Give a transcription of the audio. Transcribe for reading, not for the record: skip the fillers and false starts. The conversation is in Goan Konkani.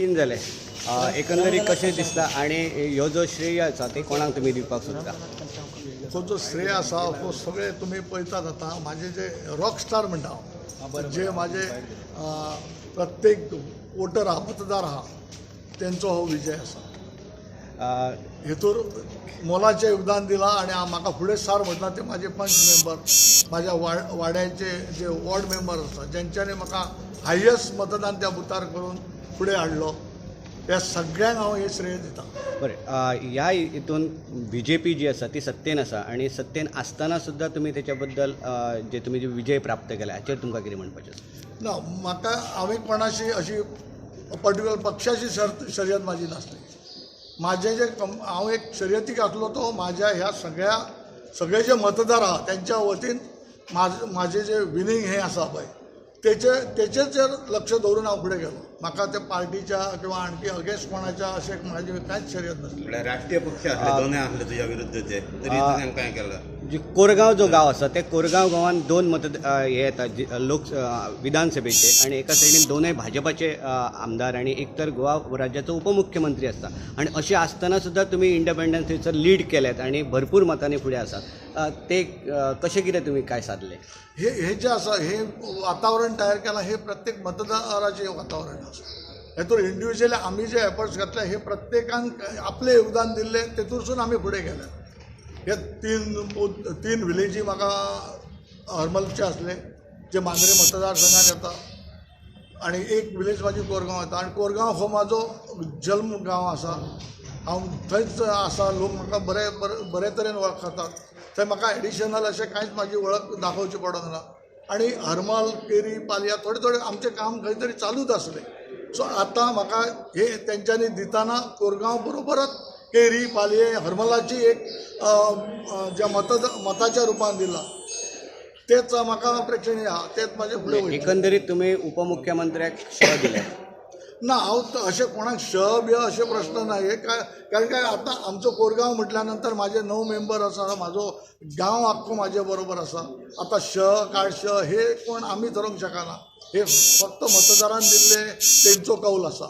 तीन जाले. एकंदरीत कशें दिसता आनी ह्यो जो श्रेय आसा ते कोणाक तुमी दिवपाक सोदता? हो जो श्रेय आसा हो सगळे तुमी पळयतात. आतां म्हाजे जे रॉक स्टार म्हणटा हांव, जे म्हाजे प्रत्येक वोटर आहा, मतदार आहा, तेंचो हो विजय आसा. हेतूर मोलाचें योगदान दिलां आनी म्हाका फुडें सार म्हटलां ते म्हाजे पंच मेंबर, म्हाज्या वाड्याचे जे वॉर्ड मेंबर आसा, जेंच्यांनी म्हाका हायस्ट मतदान त्या बुथार करून फुडें हाडलो, ह्या सगळ्यांक हांव हें श्रेय दिता. बरें, ह्या हितून बीजेपी जी आसा ती सत्तेन आसा आनी सत्तेन आसतना सुद्दां तुमी तेच्या बद्दल जे तुमी जे विजय प्राप्त केला हाचेर तुमकां कितें म्हणपाचें आसा? ना, म्हाका हांवें कोणाशी अशी पर्टिक्युलर पक्षाशी शर्त शर्यत म्हाजी नासली. म्हाजें जे हांव एक शर्यतीक आसलो तो म्हाज्या ह्या सगळ्या सगळे जे मतदार आहा तेंच्या वतीन म्हाजें जे विनींग हें आसा पळय, तेचेच लक्ष दवरून हांव फुडें गेलो. म्हाका त्या पार्टीच्या किंवा आणखी अगेन्स्ट कोणाच्या अशें म्हाजी कांयच शर्यत नासली. म्हळ्यार राष्ट्रीय पक्ष आसले, दोनूय आसले तुज्या विरुद्ध, ते तरी तुवें काय केलां? जी कोरगांव जो गांव आसा ते कोरगांव गांवांत दोन मत हे येता लोक विधानसभेचे आनी एका सायडीन दोनूय भाजपाचे आमदार आनी एक तर गोवा राज्याचो उपमुख्यमंत्री आसता आनी अशें आसतना सुद्दां तुमी इंडिपेंडन्स थंयसर लीड केल्यात आनी भरपूर मतांनी फुडें आसात. ते कशें कितें तुमी काय सादलें? हे हे जे आसा हे वातावरण तयार केलां, हे प्रत्येक मतदाराचें वातावरण आसा. हेतून इंडिविज्युअली आमी जे एफर्ट्स घातले, हे प्रत्येकान आपलें योगदान दिल्लें, तेतूरसून आमी फुडें गेले. हे तीन विलेजी म्हाका हरमलचे आसले जे मांद्रे मतदारसंघात येता आनी एक विलेज म्हाजी कोरगांव येता आनी कोरगांव हो म्हाजो जल्म गांव आसा. हांव थंयच आसा. लोक म्हाका बरे बरे बरे तरेन वळखतात. थंय म्हाका एडिशनल अशें कांयच म्हाजी वळख दाखोवची पडना. आनी हरमल, केरी, पालया थोडे थोडे आमचें काम खंय तरी चालूच आसलें. सो आतां म्हाका हे तेंच्यांनी दितना कोरगांव बरोबरच केरी, पालये, हरमलाची एक ज्या मताच्या रुपान दिला, तेच म्हाका प्रेक्षणीय आहा, तेच म्हाजे फुडें वयतलें. एकंदरीत तुमी उपमुख्यमंत्र्याक श दिलें? ना, हांव अशें कोणाक श बी अशें प्रश्न ना. हे काय, कारण काय आतां आमचो कोरगांव म्हटल्या नंतर म्हाजे 9 मेंबर आसा. म्हाजो गांव आख्खो म्हाजे बरोबर आसा. आतां श काय श हे कोण आमी थारोवंक शकना. हे फक्त मतदारान दिल्ले तेंचो कौल आसा.